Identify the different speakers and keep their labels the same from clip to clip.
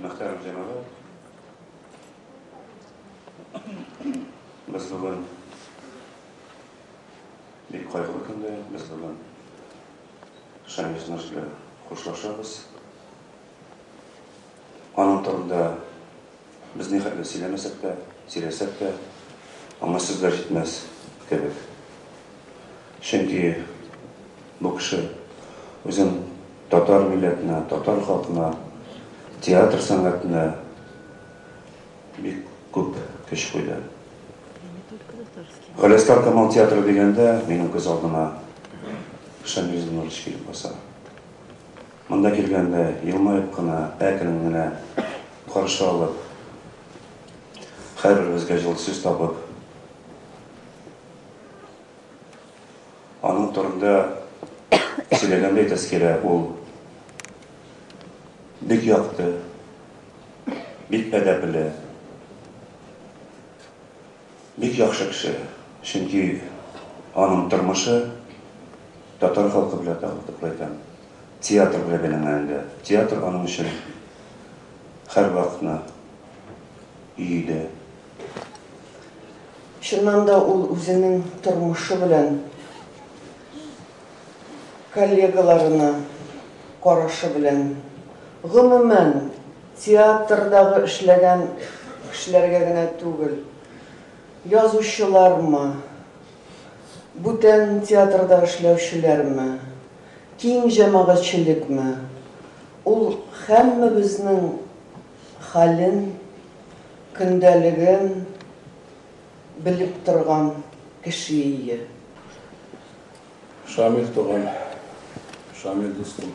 Speaker 1: Мөхтәрәм җәмәгать, без бүген бик кайгылы көндә, без бүген Шамил Зиннурович белән хушлашабыз. Аның турында без нихәтле сөйләмәсәк тә, сөйләсәк тә, аңа сүзләр җитмәс кебек. Чөнки бу кеше үзен татар милләтенә, татар халкына, театр сәнгатенә бик күп көч куйды. Галиәсгар Камал театры дигәндә, минем күз алдыма Шамил Зиннурович килеп баса. Монда килгәндә елмаеп кына, әкрен генә каршы алып, һәрберебезгә җылы сүз табып, аның турында сөйләгәндә әйтәсе килә, ул бик якты, бик әдәпле, бик яхшы кеше. Чөнки аның тормышы татар халкы белән тагы әйтәм, театр белән бәйләнгән иде. Театр аның өчен һәрвакытны өй иде.
Speaker 2: Чыннан да ул үзенең тормышы белән коллегаларына карашы белән, гомумән, театрдагы эшләгән кешеләргә генә түгел, язучылармы, бүтән театрда эшләүчеләрме, киң җәмәгатьчелекме, ул һәммәбезнең хәлен, көндәлеген белеп торган кеше ие.
Speaker 3: Шамил туган, Шамил дустым.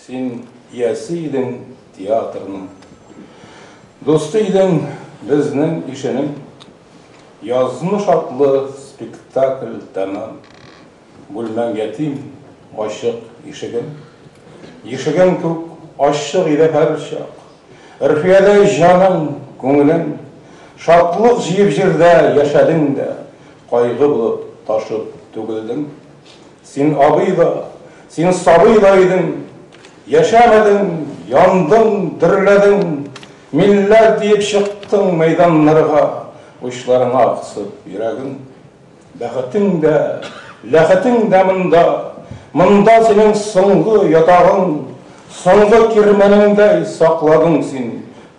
Speaker 3: Син иясе идең театрның. Дусты идең безнең ишенең. Язмыш атлы спектакль тәмам. Бүлмәң ятим, ачык ишегең. Ишегең күк ачык иде һәрчак. Өрфиядәй җаның, күңелең. Шатлык җыеп җирдә яшәдең дә, кайгы булып ташып түгелдең. Син абый да, син сабый да идең. Яшәмәдең, яндың, дөрләдең. Милләт диеп чыктың мәйданнарга, учларыңа кысып йөрәгең. Бәхетең дә, ләхетең дә монда. Монда синең соңгы ятагың, соңгы кирмәнеңдәй сакладың син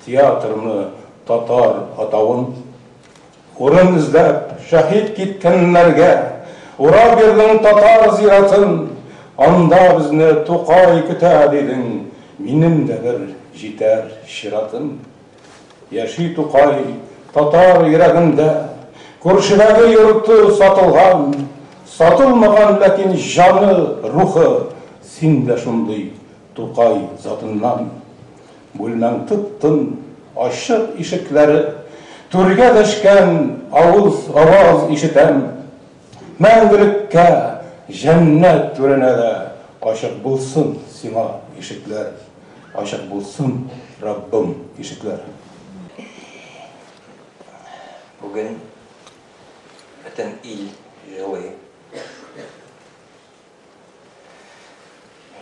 Speaker 3: театрны, татар атавын. Урын эзләп, шәһит киткәннәргә урап бирдең татар зиратын. Анда безне Тукай көтә, дидең, минем дә бер җитәр чиратым. Яши Тукай татар йөрәгендә. Күршедәге йорты сатылган, сатылмаган, ләкин җаны, рухы. Син дә шундый Тукай затыннан. Бүлмәң тып-тын, ачык ишекләре. Түргә дәшкән авыз, аваз ишетәм. Мәңгелеккә, җәннәт түренә дә ачык булсын сиңа ишекләр. Ачык булсын, Раббым, ишекләр.
Speaker 4: Бүген бөтен ил елый.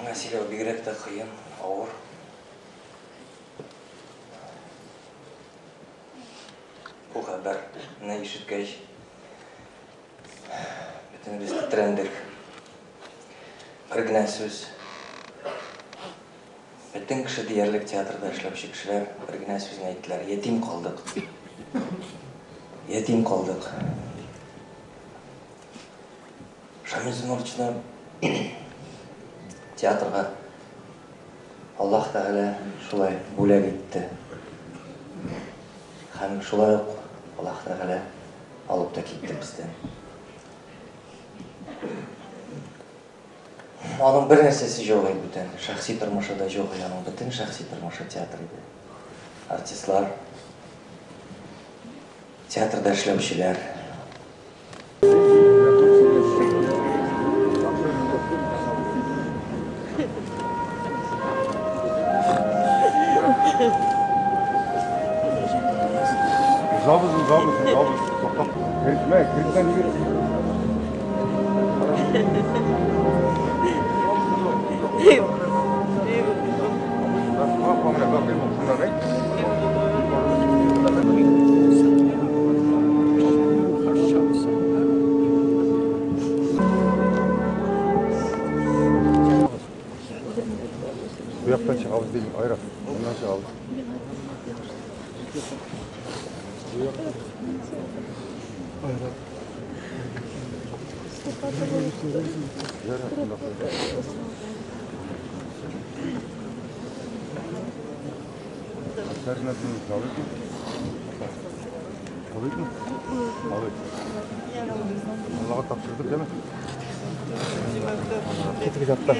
Speaker 4: Миңа сөйләү бигрәк тә кыен, авыр. Бу хәбәрне ишеткәч, бөтенебез тетрәндек. Бер генә сүз. Бөтен кеше диярлек театрда эшләүче кешеләр бер генә сүзне әйттеләр. Ятим калдык. Ятим калдык. Шамил Зиннуровичны театрга Аллаһ Тәгалә шулай бүләк итте. Һәм шулай ук Аллаһ Тәгалә алып та китте бездән. Аның бер нәрсәсе юк иде бүтән. Шәхси тормышы да юк иде. Аның бөтен шәхси тормышы театр иде. Артистлар, театрда эшләүчеләр.
Speaker 3: Узабыз, узабыз, узабыз. Туктап. Кертмә, кертмә, нигә? Бу яктан чыгабыз дим, Айрат. Моннан чыгабыз. Айрат. Аллага тапшырдык, әме? Китик жатта.